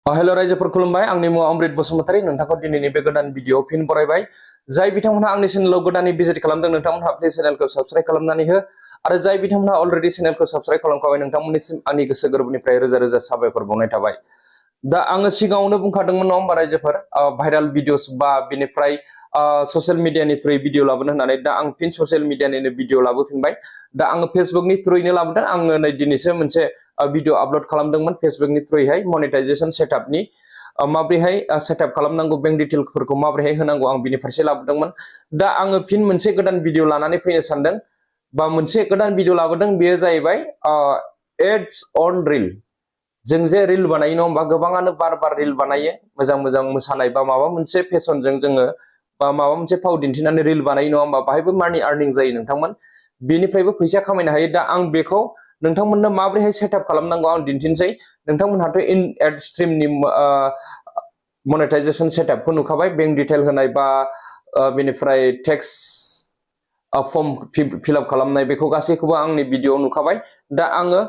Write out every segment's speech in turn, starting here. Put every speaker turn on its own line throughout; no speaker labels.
hello रायजोफोर खुलुमबाय आंनि मुङा अमृत बसुमतारी नोंथांखौ दिनैनि बे गोदान भिडिअ फिन बरायबाय जाय बिथांमोनहा आंनि चेनेलाव गोदानै भिजिट खालामदों नोंथांमोनहा प्लिज चेनेलखौ साबस्क्राइब खालामनानै हो आरो जाय बिथांमोनहा अलरेडि चेनेलखौ साबस्क्राइब खालामखाबाय नोंथांमोननिसिम आंनि गोसो गोरबोनिफ्राय रोजा रोजा साबायखर बावनाय थाबाय दा आङो सिगाङावनो बुंखादोंमोन नङा होमबा रायजोफोर भाइराल भिडिअस बा बेनिफ्राय ससियेल मिडियानि थ्रुयै भिडिअ लाबोनो होननानै दा आं फिन ससियेल मिडियानिनो भिडिअ लाबोफिनबाय दा आङो फेसबुकनि थ्रुयैनो लाबोदों आङो नै दिनैसो मोनसे भिडिअ आपल'ड खालामदोंमोन फेसबुकनि थ्रुयैहाय मनेटाइजेशन सेटआपनि माब्रैहाय सेटआप खालामनांगौ बेंक डिटेलफोरखौ माब्रैहाय होनांगौ आं बिनि फारसे लाबोदोंमोन दा आङो फिन मोनसे गोदान भिडिअ लानानै फैनो सानदों बा मोनसे गोदान भिडिअ लाबोदों बेयो जाहैबाय एड्स अन रिल जों जे रिल बानायो नङा होमबा गोबाङानो बार बार रिल बानायो मोजां मोजां मोसानाय बा माबा मोनसे फेशनजों जोङो बा माबा मोनसे फाव दिन्थिनानै रिल बानायो नङा होमबा बाहायबो मानि आर्निं जायो नोंथांमोन बेनिफ्रायबो फैसा खामायनो हायो दा आं बेखौ नोंथांमोननो माब्रैहाय सेटआप खालामनांगौ आं दिन्थिनोसै नोंथांमोनहाथ' in aid स्ट्रिमनि monetisation सेटआपखौ नुखाबाय bank detail होनाय बा बेनिफ्राय टेक्स फर्म फिलआप खालामनाय बेखौ गासैखौबो आंनि भिडिअ नुखाबाय दा आङो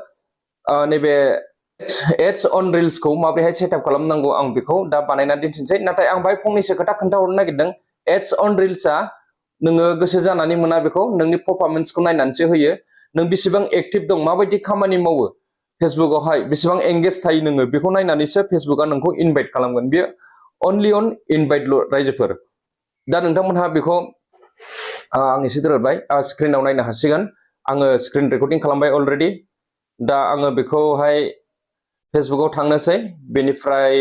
नैबे एड्स अन रिल्सखौ माब्रैहाय सेटआप खालामनांगौ आं बेखौ दा बानायनानै दिन्थिनोसै नाथाय आं बाहाय फंनैसो खोथा खोन्थाहरनो नागिरदों एड्स अन रिल्सआ नोङो गोसो जानानै मोना बेखौ नोंनि परफरमेन्सखौ नायनानैसो होयो नों बेसेबां एक्टिभ दं माबायदि खामानि मावो फेसबुकआवहाय बेसेबां एंगेज थायो नोङो बेखौ नायनानैसो फेसबुकआ नोंखौ इनभाइट खालामगोन बेयो अनलि अन इनभाइटल' रायजोफोर दा नोंथांमोनहा बेखौ आं एसे दोरोदबाय स्क्रिनाव नायनो हासिगोन आङो स्क्रिन रेकर्डिं खालामबाय अलरेडि दा आङो बेखौहाय फेसबुकआव थांनोसै बेनिफ्राय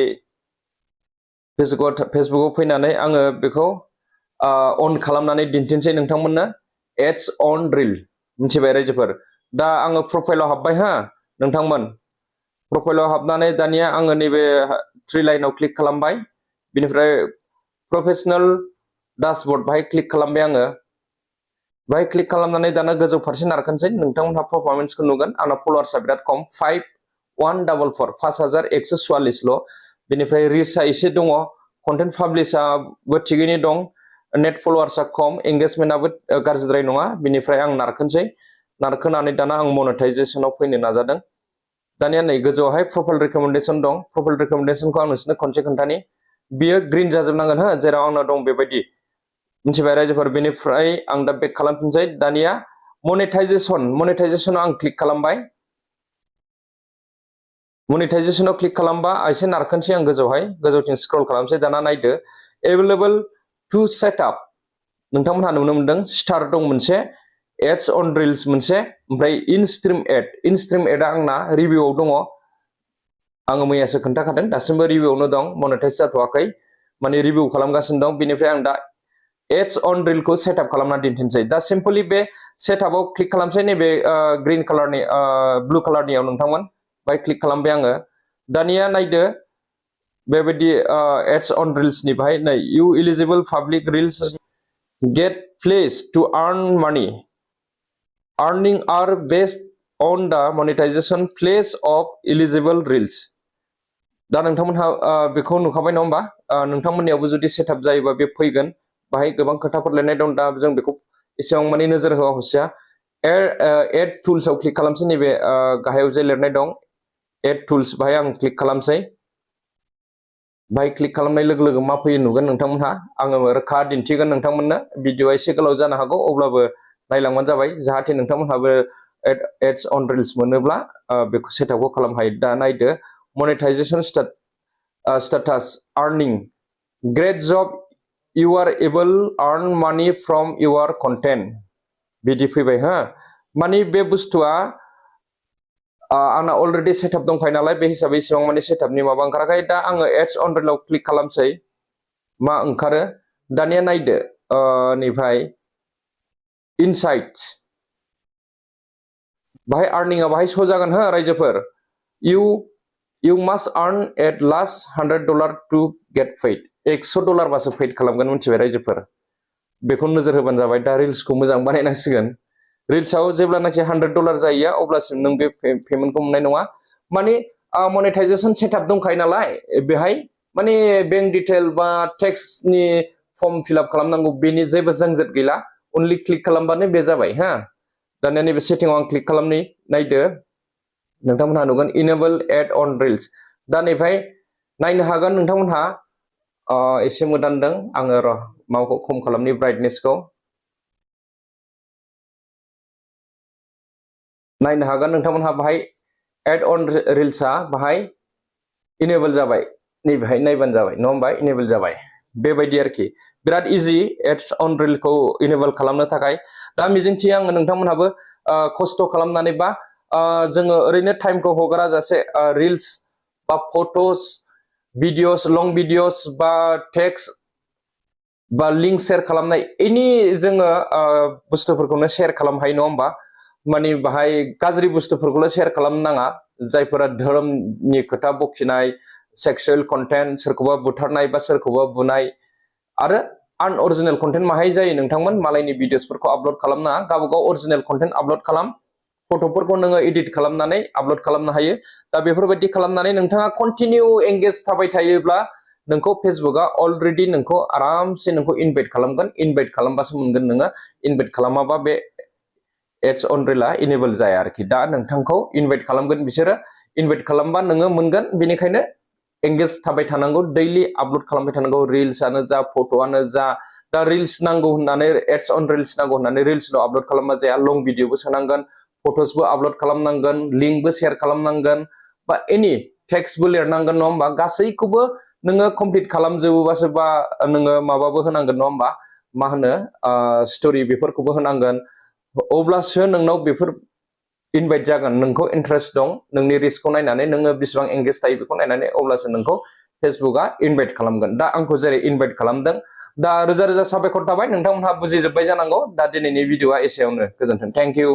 फेसबुकआव फैनानै आङो बेखौ अन खालामनानै दिन्थिनोसै नोंथांमोननो एड्स अन रिल मिथिबाय रायजोफोर दा आङो प्रफाइलाव हाबबाय हा नोंथांमोन प्रफाइलाव हाबनानै दानिया आङो नैबे थ्रि लाइनाव क्लिक खालामबाय बेनिफ्राय प्रोफेशनेल डाशबोर्ड बाहाय क्लिक खालामबाय आङो बाहाय क्लिक खालामनानै दाना गोजौ फारसे नारखोनसै नोंथांमोनहा परफरमेन्सखौ नुगोन आंना फलोवार्सआ बिराद खम 5144 बेनिफ्राय रिचआ एसे दङ कन्टेन्ट पाब्लिशआबो थिगैनो दं नेट फलोवार्सआ खम एंगेजमेन्टआबो गाज्रिद्राय नङा बेनिफ्राय आं नारखोनानै दाना आं मनेटाइजेशनाव फैनो नाजादों दानिया नै गोजौआवहाय प्रफाइल रिकमेन्डेशन दं प्रफाइल रिकमेन्डेशनखौ आं नोंसोरनो खनसे खोन्थानि बियो ग्रिन जाजोबनांगोन हो जेराव आंनाव दं बेबायदि मिथिबाय रायजोफोर बेनिफ्राय आं दा बेक खालामफिनसै दानिया मनेटाइजेशनाव आं क्लिक खालामबाय मनेटाइजेशनाव क्लिक खालामबा एसे नारखोनसै आं गोजौथिं स्क्रल खालामसै दाना नायदो एभेलेबल टु सेटआप नोंथांमोनहा नुनो मोनदों स्टार दं मोनसे एड्स अन रिल्स मोनसे ओमफ्राय इन स्ट्रिम एडआ आंना रिभिउआव दङ आङो मैयासो खोन्थाखादों दासिमबो रिभिउआवनो दं मनेटाइज जाथ'वाखै माने रिभिउ खालामगासिनो दं बेनिफ्राय आं दा एड्स अन रिलखौ सेटआप खालामना दिन्थिनोसै दा सिम्पलि बे सेटआपआव क्लिक खालामसै नैबे ग्रिन कालारनि ब्लु कालारनियाव नोंथांमोन बाय क्लिक खालामबाय आङो दानिया नायदो बेबायदि एड्स अन रिल्सनि बाहाय नै you eligible public reels get place to earn money earning are based on the monetization place of eligible reels दा नोंथांमोनहा बेखौ नुखाबाय नङा होमबा नोंथांमोननियावबो जुदि सेटआप जायोबा बे फैगोन बाहाय गोबां खोथाफोर लिरनाय दं दा जों बेखौ एसेबां माने नोजोर होआ हसिया एड टुल्सआव क्लिक खालामसै नैबे गाहायाव जे लिरनाय दं एड टुल्स बाहाय आं क्लिक खालामसै बाहाय क्लिक खालामनाय लोगो लोगो मा फैयो नुगोन नोंथांमोनहा आङो रोखा दिन्थिगोन नोंथांमोननो भिडिअआ एसे गोलाव जानो हागौ अब्लाबो नायलांबानो जाबाय जाहाथे नोंथांमोनहाबो एड्स अन रिल्स मोनोब्ला बेखौ सेटआपखौ खालामनो हायो दा नायदो monetization status earning great job you are able earn money from your content बिदि फैबाय हा माने बे बुस्थुआ आंना अलरेडि सेटआप दंखायो नालाय बे हिसाबै इसेबां माने सेटआपनि माबा ओंखाराखै दा आङो एड्स अन रिलाव क्लिक खालामसै मा ओंखारो दानिया नायदो नैफ्राय इनसाइट्स बाहाय आर्निंआ बाहाय शो जागोन हो रायजोफोर you must earn at last $100 to get paid $100 बासो पेड खालामगोन मिथिबाय रायजोफोर बेखौ नोजोर होबानो जाबाय दा रिल्सखौ मोजां बानायनांसिगोन रिल्सआव जेब्लानाखि $100 जायो अब्लासिम नों बे पेमेन्टखौ मोननाय नङा माने मनेटाइजेशन सेटआप दंखायो नालाय बेहाय माने बेंक डिटेल बा टेक्सनि फर्म फिलआप खालामनांगौ बेनि जेबो झंझट गैला अनलि क्लिक खालामबानो बे जाबाय हा दानिया नैबे सेटिंआव आं क्लिक खालामनि नायदो नोंथांमोनहा नुगोन इनेबल एड अन रिल्स दा नैफ्राय नायनो हागोन नोंथांमोनहा एसे मोदानदों आङो र' माबाखौ खम खालामनि ब्राइटनेसखौ नायनो हागोन नोंथांमोनहा बाहाय एड अन रिल्सआ बाहाय इनेबल जाबाय नैबेहाय नायबानो जाबाय नङा होमबा इनेबल जाबाय बेबायदि आरोखि बिराद इजि एड्स अन रिलखौ इनेबल खालामनो थाखाय दा मिजिंथियो आङो नोंथांमोनहाबो खस्थ' खालामनानै बा जोङो ओरैनो टाइमखौ हगारा जासे रिल्स बा फट'स भिडिअस लं भिडिअस बा टेक्स्ट बा लिंक शेयार खालामनाय एनि जोङो बुस्थुफोरखौनो शेयार खालामनो हायो नङा होमबा माने बाहाय गाज्रि बुस्थुफोरखौल' शेयार खालामनो नाङा जायफोरा धोरोमनि खोथा बखिनाय सेक्सुयेल कन्टेन्ट सोरखौबा बुथारनाय बा सोरखौबा बुनाय आरो आनअरिजिनेल कन्टेन्ट माहाय जायो नोंथांमोन मालायनि भिडिअसफोरखौ आपल'ड खालामनाङा गावबागाव अरिजिनेल कन्टेन्ट आपल'ड खालाम फट'फोरखौ नोङो एडिट खालामनानै आपल'ड खालामनो हायो दा बेफोरबायदि खालामनानै नोंथाङा कन्टिनिउ एंगेज थाबाय थायोब्ला नोंखौ फेसबुकआ अलरेडि नोंखौ आरामसे नोंखौ इनभाइट खालामगोन इनभाइट खालामबासो मोनगोन नोङो इनभाइट खालामाबा बे एड्स अन रिलआ इनेबल जाया आरोखि दा नोंथांखौ इनभाइट खालामगोन बिसोरो इनभाइट खालामबा नोङो मोनगोन बेनिखायनो एंगेज थाबाय थानांगौ दैलि आपल'ड खालामबाय थानांगौ रिल्सआनो जा फट'आनो जा दा रिल्स नांगौ होननानै एड्स अन रिल्स नांगौ होननानै रिल्सल' आपल'ड खालामबा जाया लं भिडिअबो सोनांगोन फट'सबो आपल'ड खालामनांगोन लिंकबो शेयार खालामनांगोन बा एनि टेक्स्टबो लिरनांगोन नङा होमबा गासैखौबो नोङो कमप्लिट खालामजोबोबासो बा नोङो माबाबो होनांगोन नङा होमबा मा होनो स्ट'रि बेफोरखौबो होनांगोन अब्लासो नोंनाव बेफोर इनभाइट जागोन नोंखौ इन्टारेस्ट दं नोंनि रिस्कखौ नायनानै नोङो बेसेबां एंगेज थायो बेखौ नायनानै अब्लासो नोंखौ फेसबुकआ इनभाइट खालामगोन दा आंखौ जेरै इनभाइट खालामदों दा रोजा रोजा साबायखर थाबाय नोंथांमोनहा बुजिजोब्बाय जानांगौ दा दिनैनि भिडिअआ एसेयावनो गोजोन्थों थेंक इउ